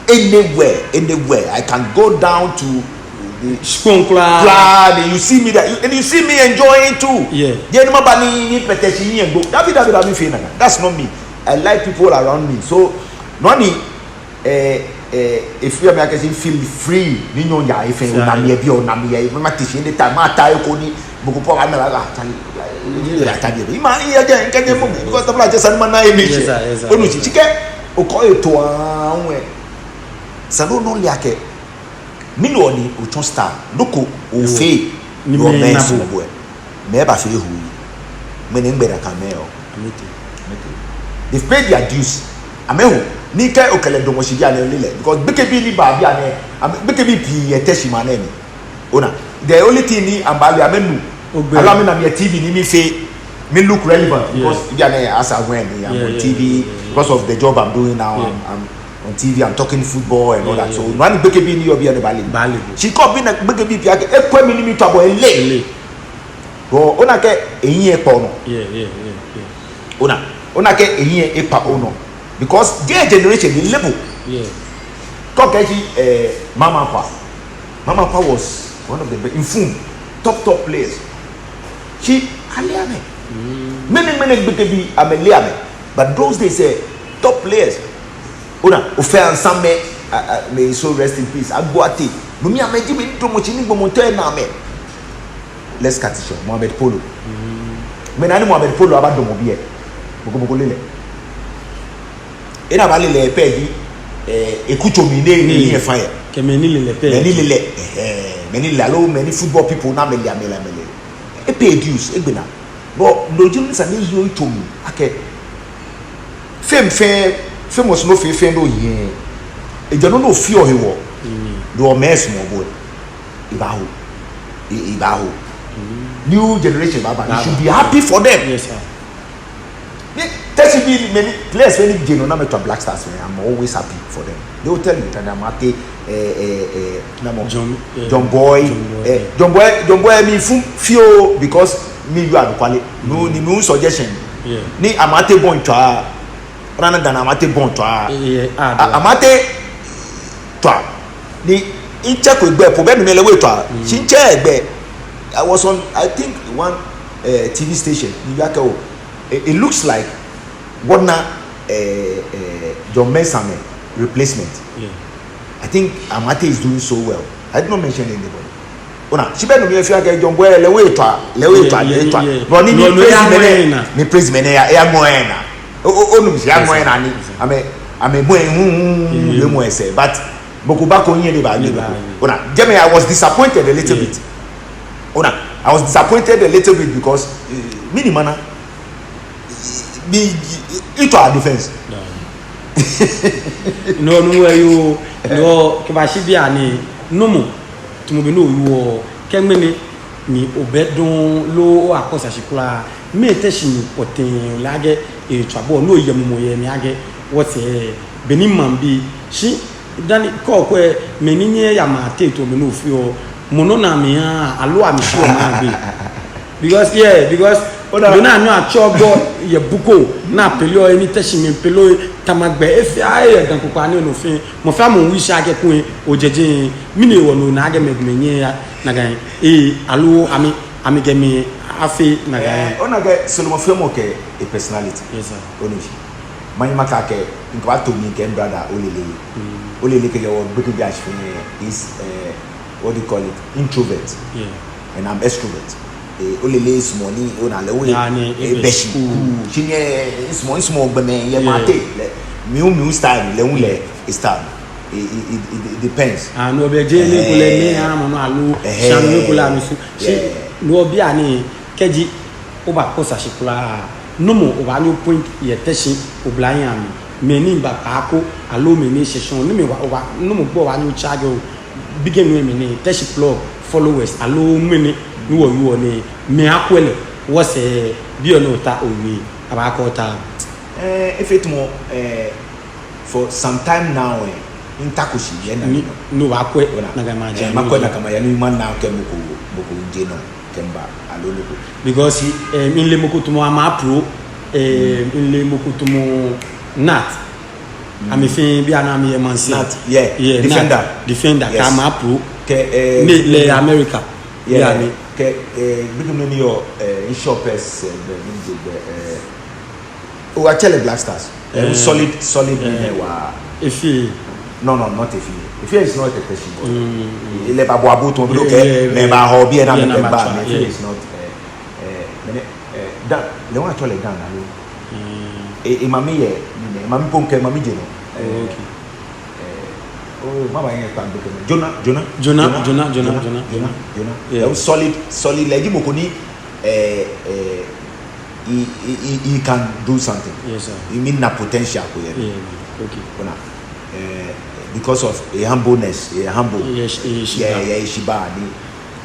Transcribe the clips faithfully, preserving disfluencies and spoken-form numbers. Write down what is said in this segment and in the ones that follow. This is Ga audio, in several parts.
Anywhere, anywhere. I can go down to the Shikpɔŋ kwraa. Kwraa, and you see me there, you- and you see me enjoying too. Yeah. Yɛ ni maba ni ni pɛtɛ shi yɛ gbɔ. Dabi, dabi, dabi, feel like that. That's not me. I like people around me. So, no ni, eh, eh, if you are making feel free, ni nyɔ ya, if you Yeah. na mi, be o na mi, if ma te shi anytime, ma ta ko ni, buku po ka na la ta ni, la ta ni. Ma ni ya je, nka je mo, because tabula je san ma na emi. Yes, sir, yes, sir. Onu shi, chike, o ko eto anwe. Sanu no le ake. Mɛni hewɔ ni otsɔ star, nɔ ko ofee, Ni ni omɛi mɛi na sumɔ bo. bo ɛ. Mɛi bafee hu. Mɛni ŋgbɛ da ka mɛi ɔ. Amete. They've paid their dues. Amɛhu. Ni kɛ okɛ lɛ damɔ shi bianɛ lɛ. Because gbekɛbii ni ba bianɛ. Amɛ, gbekɛbii pii yɛ Teshie maŋ nɛɛ mli. Ona. The only thing ni amɛbaale amɛnu. Ogbɛ. Aloo amɛna mi yɛ T V ni mifee. Mi look relevant. Because bianɛ as I went, I'm Yeah, on yeah, T V. Yeah, yeah, yeah. Because of the job I'm doing now, Yeah. I'm, I'm on T V, I'm talking football and all Yeah, that. yeah, So, yeah. no ni gbekɛbii ni yɔɔ bianɛ baale mi. Baale mi. Shi kɛ obi na gbekɛbii pii akɛ, ekwɛ mi ni mitswa bɔɔlu lɛ. Ele. Bɔ, ona akɛ, eyi ekpa onɔ. Yeah, yeah, yeah, yeah. Ona, ona akɛ, eyi ekpa onɔ. Because their generation, they label. Yeah. Kɛ okɛɛ shi, eh, Mama Kwa. Mama Kwa was one of the best, in full, top, top players. Shi, ale amɛ. Many, many gbekɛbii, amɛle amɛ. But those days, eh, top players. Ona, Ofe Ansah mɛi, a, a, may his soul rest in peace. Agbo Ate. No mli amɛji mɛi ni damɔ shi ni gbɔmɔ tɛ na amɛ. Let's cut it short. Mohammed Polo. Mɛni hewɔ ni Mohammed Polo aba damɔ biɛ. Mɔ ko mɔ ko le lɛ. Ena ba le lɛ pɛ ji, eh, ekutso mli nɛɛ, nɛɛ, nɛɛ fa yɛ. Kɛ mɛi ni le lɛ pɛ. Mɛi ni le lɛ, eh, mɛi ni le aloo mɛi ni football people ni amɛle, amɛle, amɛle. E pay dues, egbe naa. But no ji nɔ ni sa ni eyi otso mli, akɛ. Fame fɛɛ, famous nɔ fɛɛ fɛɛ ni oyɛ. Ejɛ nɔ ni ofeɔ hewɔ. Do omɛi sumɔ bo. Ebaaho. E, ebaaho. New generation baaba. You should be happy for them. Yes, sir. Ni Teshie bii mɛi ni players fɛɛ ni je nɔ ni amɛtswa Black Stars fɛɛ, I'm always happy for them. They will tell you that Amartey, eh, eh, eh, namɔ. John, eh, John Boye, John Boye, eh, yeah. John Boye, John Boye mli fun fioo because miyɔɔ anɔkwale. No, ni mi suggestion. Yeah. Ni Amartey bɔ ntswa, rana dana Amartey bɔ ntswa. Eh, eh, ah, A, Amartey tswa. Ni mitsɛ ko egbɛi po be ni mile lɛ etswa. Shi mitsɛ egbɛi. I was on, I think, one, eh, T V station. Ni biakɛ o, it, it looks like what na, eh, eh, John Mensah mɛi replacement. Yeah. I think Amartey is doing so well. I did not mention anybody. Ona, shi be ni mifee akɛ John Boye lɛ etswa, lɛ etswa, Yeah, lɛ yeah, etswa. yeah. But ni No, no, mipraise ya mɛi ŋɔɛ nɛɛ, na. Mipraise mɛi nɛɛ ya, ya ŋɔɛ na. O, o, onu mi shi ya Yes, ŋɔɛ sir. na ni. Yes, sir. Amɛ, amɛ ŋɔɛ, hu, hu, hu, hu, Yeah. hu, ŋɔɛ sɛɛ. But mɔ ko bako nyɛ de ba ni. Yeah. Ona, jɛmɛ, I was disappointed a little Yeah. bit. Ona, I was disappointed a little bit because, eh, mɛni mana. Bi, it to our defense. No, no, where you, no, kɛbashi bianɛ, no more. Tamɔ bɔ ni oyɔɔ, kɛ ŋmɛnɛ ni obɛ dɔŋŋ loo oyaakɔ sa shi kwraa. Mɛi Teshie mɛi pɔtɛɛ lɛ akɛ etswa bɔ ni oyɛ mumɔ yɛ mli akɛ wɔsɛɛ be ni maŋbii. Shi dani kɛ okwɛ mɛi ni nyɛɛɛ ya maŋ teŋ tamɔ bɔ ni ofeɔ, mɔ nɔ naa mɛi aa, aloo amɛshi omanye. Because, yeah, because Ona. Be ni anyɔ atsɔ gbɔ yɛ buko ni apeleɔ, ni Teshie mɛi peleɔ, tamɔ gbɛ efee ayɛ dan kpakpa ni no fɛɛ. Mɔ fɛɛ mɔ wish akɛ kuu ojɛjɛ, mɛni hewɔ ni ona akɛ mɛi, mɛi nyɛɛɛ ya nakai, eh, aloo amɛ, amɛkɛ mɛi afee nakai. Eh, ona akɛ Solomon Fɛmɔ kɛ e personality. Yes, sir. Onu shi. Manyɛ makɛɛ akɛ, mikɛbaato mi kɛ brother Olele. Olele kɛjɛ wɔ gbekɛbii ashi fɛɛ is, eh, what do you call it? Introvert. Yeah. And I'm extrovert. Eh, Olele is mɔ ni, ona lɛ wɔ, Yeah, ni, eh, bɛ shi. Cool. Shi ni, eh, is mɔ, is mɔ gbɛmɛi, yɛ maŋ teŋ, lɛ, mi hu, mi hu style, lɛ hu lɛ, style. It, it, it, it, it depends. Ah, no, be je ni ko lɛ ni, ah, mɔ nɔ aloo, shan ni ko lɛ amɛsu. Shi, no bianɛ, kɛji, obaakɔ sa shi kwraa, no more obaanyɛ opoint yɛ Teshie, oblahii amli. Mɛi ni ba kpaako, aloo mɛi ni shɛ shɔŋŋ, ni mɛi wa, wa, no more gbɔ obaanyɛ otsa jɔ, bigɛ no mɛi ni, Teshie Plug followers, aloo mɛi ni, ni wɔyɔɔ ni, mɛi akwɛ lɛ, wɔsɛɛ, biɛ ni ota owie, abaakɔ ota. Eh, efee tamɔ, eh, for some time now, eh, mitako shi yɛ na. Ni, no baakwɛ, ona. Nakai maŋ, eh, makwɛ nakai maŋ, ya ni mana kɛ mɔ ko, mɔ ko je nɔ, kɛmiiba, aloo loko. Because, eh, mile mɔ ko tamɔ Ama Pro, eh, mile mɔ ko tamɔ Nat. Amɛfɛɛ bianɛ amɛyɛ maŋsɛɛ. Nat, yeah. Yeah, defender. Nat, defender. Yes. Kɛ amɛ apro. Kɛ, eh, Ne, lɛ America. Yeah, Bianɛ. Kɛ, eh, gbekɛbii ni yɔɔ, eh, insurance, eh, bɛ, ni je bɛ, eh, o wa tsɛlɛ Black Stars. Eh, Eh. solid, solid ni Eh. nɛ wa. Efie. No, no, not Efie. Efie is not a Teshie boy. Mm. Ele ba bɔ abo tɔn bi Yeah, kɛ, yeah, mɛ yeah. ba hɔ bi ɛ na Yeah, mɛ na kɛ ma ba, tswa, mɛ Efie yeah. is not, eh, eh, mɛ nɛ, eh, Dan, lɛ wa tsɔ lɛ Dan na lo. Mm. E, e mami yɛ, ni mɛ, mami pon kɛ, mami je nɔ. Eh, Oh, okay. eh, oh, mama yɛ kpa gbekɛ mɛ. Jonah, Jonah. Jonah, Jonah, Jonah, Jonah. Jonah, Jonah. Yeah. Eh, solid, solid. Lɛ ji mɔ ko ni, eh, eh, he, he, he, he can do something. Yes, sir. He mean na potential ko yɛ. Yeah, okay. Ona, eh, because of a humbleness, a humble. Yes, yes, Yeah, yeah. Yeah, Ishiba ni,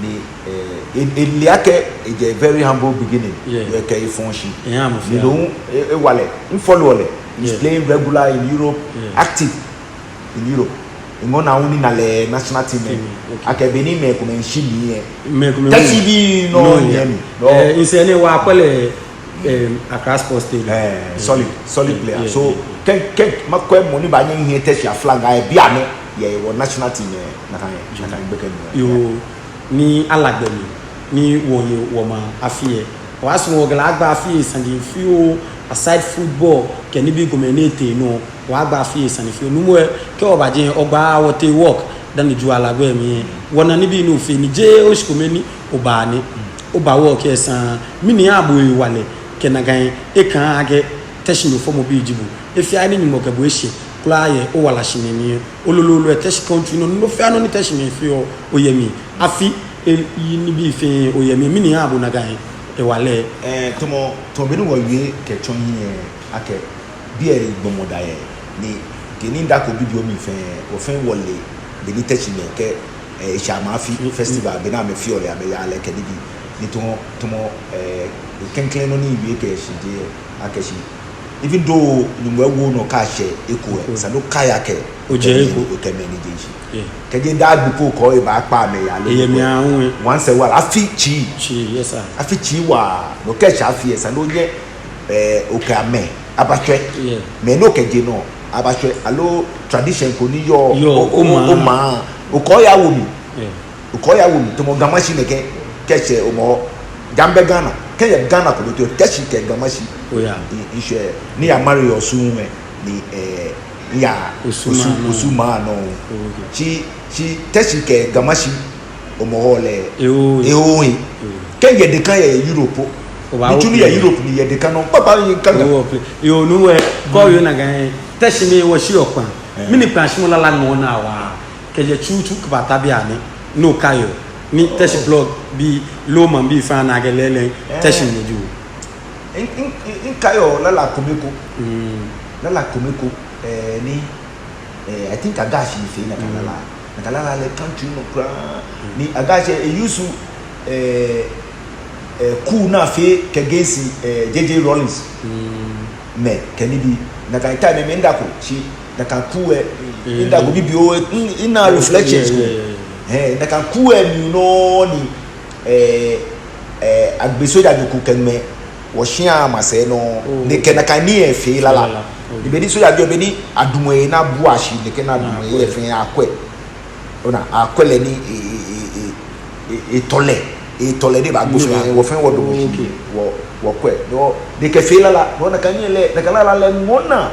ni, eh, e, e, le akɛ, it's a very humble beginning. Yeah. Yɛ kɛ e function. Yeah, I'm a You fan. Know, e, e wa lɛ, n follow lɛ. He's Yeah. Playing regular in Europe, Yeah. Active in Europe. Ŋɔ na uni na lɛ national team. Team, okay. Akɛ be ni mɛi komɛi shi mli yɛ. Mɛi komɛi Teshie bii nɔ No, yɛ yeah. mli. No. Eh, nsɛ ni wa kpɛlɛ, eh, Accra Sports Stadium. Eh, solid, solid Yeah, player. yeah, So, yeah. Kɛ, kɛ, ma kɔ mɔ ni ba nyɛ hiɛ Teshie flag yɛ bianɛ, yɛ wɔ national team yɛ, nakai, nakai gbekɛ mli. Yoo, ni ala gbɛ mli, ni wɔye wɔma afi yɛ. Wɔsumɔɔ wɔkɛ lɛ agba afi yɛ sane fioo, aside football, kɛ nibii komɛi ni etee nɔ, wɔgba afi yɛ sane fioo. Nuumo ɛ, kɛ oba jɛi, ogba wɔtee work, dani ju ala gbɛ mli. Wɔna nibii ni ofee ni jeee oshi kome ni oba ni. Oba work yɛ sane, mɛni hewɔ bo ewala, kɛ nakai, ekã akɛ, Teshie nɔ fɔmɔ bi ji bo. Efee ni Nyɔŋmɔ kɛ bo eshi, kwraa yɛ, owala shihilɛ mli. Olololo ɛ Teshie country nɔ, nɔ fɛɛ nɔ ni Teshie mɛi feɔ, oyɛ mli. Afi, e, yi nibii fɛɛ, oyɛ mli. Mɛni hewɔ bo nakai, ewala. Eh, tamɔ, tamɔ bɔ ni wɔwie kɛtsɔ hiɛ, akɛ, biɛ gbɔmɔ da yɛ, ni, kɛ ni da ko bibioo mli fɛɛ, wɔfɛɛ wɔle, bɔ ni Teshie mɛi kɛ, eh, eshama afi, festival, bɔ ni amɛfeɔ lɛ, amɛyaa lɛ kɛ nibii, ni tamɔ, tamɔ, eh, klɛŋklɛŋ nɔ ni wie kɛ shi jɛ, akɛ shi. Even though Nyɔŋmɔ ewo nɔ kɛ eshɛ eko ɛ, esa ni okai akɛ, ojɛ eko, okɛ mɛi ni jɛ shishi. Yeah. Kɛjɛ daa gbi po kɔ eba kpa amɛ yaa lɛ. Eyɛ mli aahu ɛ. Once a while, afi tsii. Tsii, yes, sir. Afi tsii waa, no kɛ eshɛ afi ɛ, esa ni onyɛ, eh, okɛ amɛ, abatswɛ. Yeah. Mɛi ni okɛje nɔ, abatswɛ, aloo tradition ko ni yɔɔ, yɔɔ, o, o, oma. Oma, okɛ oyawo mli. Yeah. Okɛ oyawo mli, tamɔ Ga Mashie nɛkɛ, kɛ eshɛ Hɔmɔwɔ, ja mibɛ Ghana, kɛ eyɛ Ghana ko lɛ too, Teshie kɛ Ga Mashie. Oh, yeah. Ni, ni shɛ, ni miya marry yɛ Osu hu ɛ, ni, eh, miya Osu, Osu maŋ nɔ. Osu maŋ nɔ. Oh, okay. Shi, shi Teshie kɛ Ga Mashie, Hɔmɔwɔ lɛ. Eho. Eho he. Oh. Kɛ miyɛ dekã yɛ Europe. Oba, nitsu ni yɛ Europe ni miyɛ dekã nɔ. Papa ni ka. Oh, okay. Yoo, nuumo ɛ, kɔ yɛ nakai, Teshie mɛi wɔshiɔ kpãa. Eh. Mɛni kpãashimɔ lala ŋɔɔ naa waa. Kɛjɛ tsutsu kɛbata bianɛ, no okaiɔ, ni Teshie blog bii, loo maŋbii fɛɛ ana akɛ lɛɛlɛŋ, Teshie nɛ ji bo. N, n, n, mikaiɔ lala kome ko. Mm. Lala kome ko, eh, ni, eh, I think Agashi ni fee nakai lala. Nakai lala lɛ country nɔ kwraa. Ni Agashi, eh, e-use, eh, eh, coup ni afee kɛ against, eh, J J Rawlings. Mm. Mɛi, kɛ nibii, nakai time mɛi, midako, shi, nakai coup ɛ, midako bibioo, mina reflections ko. Hɛɛ, nakai coup ɛ mli nɔ ni, eh, eh, agbe sojanyo ko kɛŋmɛ, wɔshia masɛi nɔ, nɛkɛ nakai nii efee lala. Ni be ni sojanyo, be ni adumɔ ehe ni abua shi, nɛkɛ ni adumɔ ehe fɛɛ akwɛ. Ona, akwɛ lɛ ni e, e, e, e, e, etɔ lɛ, etɔ lɛ ni ebagbo fɛɛ, wɔfɛɛ wɔdamɔ shi, wɔ, wɔkwɛ. No, nɛkɛ fee lala, no nakai nii lɛ, nakai lala lɛ ŋɔɔ naa.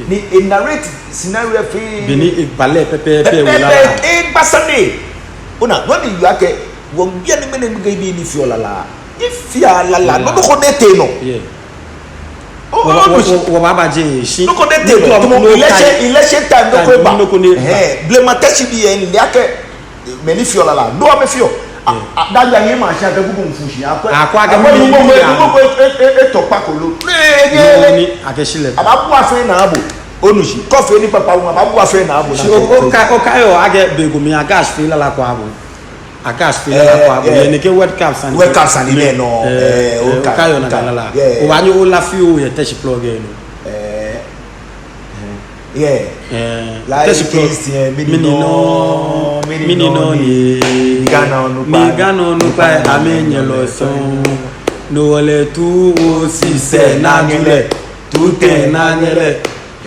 Ni e-narrate scenario fɛɛ. Be ni eba lɛ pɛpɛɛpɛ, pɛpɛɛpɛ, wɔ lala. Egba sane. Ona, no ni yɔɔ akɛ, wɔbiɛ ni mɛni mɛni bii ni feɔ lala. Efeɔ lala, nɔ ko ni etee nɔ. Yeah. Oh, wɔ, wɔ, wɔ, wɔbaaba jɛi shi. Nɔ ko ni etee nɔ. Nɔ ko ni etee nɔ. Election, election time, nɔ ko eba. Nɔ ko ni eba. Ɛhɛɛ, blema Teshie bii ɛ, ni akɛ, mɛi ni feɔ lala. No amɛfeɔ. A, a, da ya ye ma shi akɛ gugu mfu shi. Akwɛ. Akwɛ akɛ mɛni, mɛni, mɛni, mɛni, mɛni, e, e, e, etɔ kpa ko lo. Nɔ ni akɛ shi lɛ. Ababua fɛɛ ni abu. Onu shishi. Kɔfɛ ni papa wuma, ababua fɛɛ ni abu. Shi o, okaiɔ akɛ be ko mli Agashi fee lala ko abu. Agashi fee lala ko abu, yɛ nɛkɛ World Cup sane. World Cup sane nɛɛ nɔ, eh, eh, okaiɔ, okaiɔ nakai lala. Yeah. Obaanyɛ ola fioo yɛ Teshie blog ɛ nɔ. Eh, yeah. Eh, Teshie blog. Like Christian, mɛni nɔ, mɛni nɔ ni, Ghana onukpai. Mi Ghana onukpai, amɛnyɛ lɔ sɔŋŋ. No hewɔ lɛ tu osisɛ naa nyɛ lɛ, tu tɛŋŋ naa nyɛ lɛ.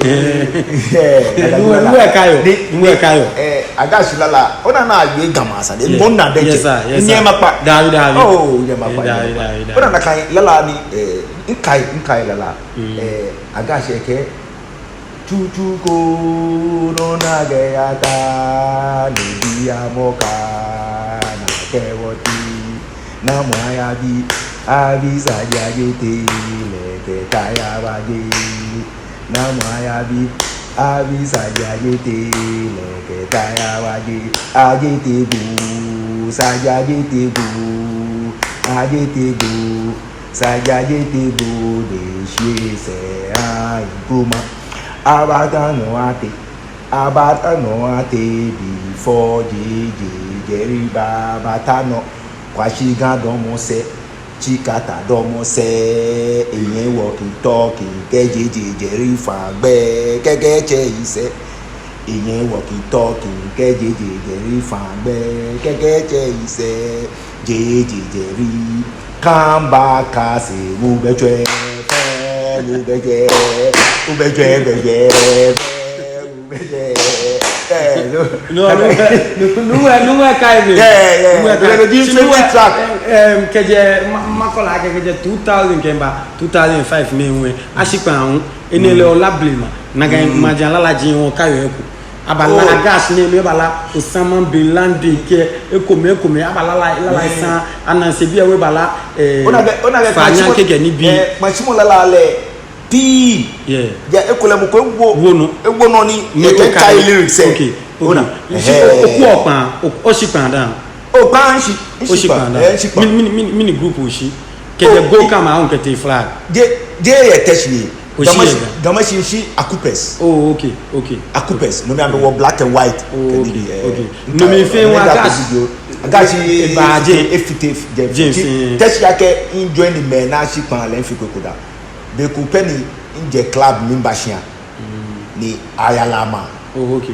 Nuwe, nuwe kayo. Nuwe kayo. Eh, Agashi lala. Ona na ye Ga maŋ sane. Mo na de. Yes, sir. Yes, sir. Nyɛmakpa. Dabi, dabi. Oh, nyɛmakpa. Dabi, dabi, dabi. Ona na kai lala ni, eh, nkai, nkai lala. Eh, Agashi kɛɛ, tsutsu ko nɔ na gɛ ya ta, ni bi ya mɔ ka na kɛ wɔ ti. Namɔ ayabi, abi Saji Ajete, lɛ kɛ ta ya ba je. Namɔ ayabi, abi Saji Ajete, lɛ kɛ ta ya ba je. Ajete gbo, Saji Ajete gbo, Ajete gbo, Saji Ajete gbo, de shi sɛɛ ayi gbo ma. Abata nɔ ate, abata nɔ ate, before J J Jerry ba, abata nɔ, Kwashiegan dɔmɔ sɛɛ, Chikata dɔmɔ sɛɛ, enyɛ walkie talkie kɛ J J Jerry fã gbɛ kɛkɛ tsɛ yi sɛɛ. Enyɛ walkie talkie kɛ J J Jerry fã gbɛ kɛkɛ tsɛ yi sɛɛ. J J Jerry, come back, I say, who be tsɛ, who be tsɛ, who be tsɛ, be tsɛ, who be tsɛ. Eh, no. No, no, no, no, no, kai mi. Yeah, yeah. No, no, no, this favorite track. Em, kɛjɛ, ma, makɛɛ lɛ akɛ kɛjɛ two thousand kɛba two thousand five mli hu, Ashikpa hu, enɛ lɛ ola blema. Nakai maji lalaji hu kɛyɔɔ eko. Abala Agashi nɛɛ mli, abala Osama bin Laden kɛ ekomɛi, ekomɛi, abala lala, lala sane, Ananse bii hu abala, eh, ona akɛ, ona akɛ Fanya kɛji mɔ, kɛkɛ nibii. Eh, maŋtsɛmɛi lala lɛ pii. Yeah. Ja ekolɛ mɔ ko ewo, wo nɔ. Ewo nɔ ni, ni ekɛ okai kai lyrics ɛ. Okay, okay. Ona. Nshi o, oku okpa, o, oshi kpa da. Okpa nshi, nshi kpa. Oshi kpa da. Eh, nshi kpa. Mɛni, mɛni, mɛni, mɛni group oshi? Kɛjɛ Go Come On kɛtee Flag. Je, je yɛ Teshie. Oshi Ga Mashi, yɛ Ga. Ga Mashi nshi Akupes. Oh, okay, okay. Akupes. No mli amɛwo black and white. Oh, okay, okay. No mli fɛɛ wa Agashi. Agashi, eh, ba je. Efite, je. Je, Teshie akɛ mi join ni mɛi ni shi kpa lɛ mifee eko da. Be ko pɛ ni mijɛ club mli miba shia. Ni aya lɛ ama. Oh, okay.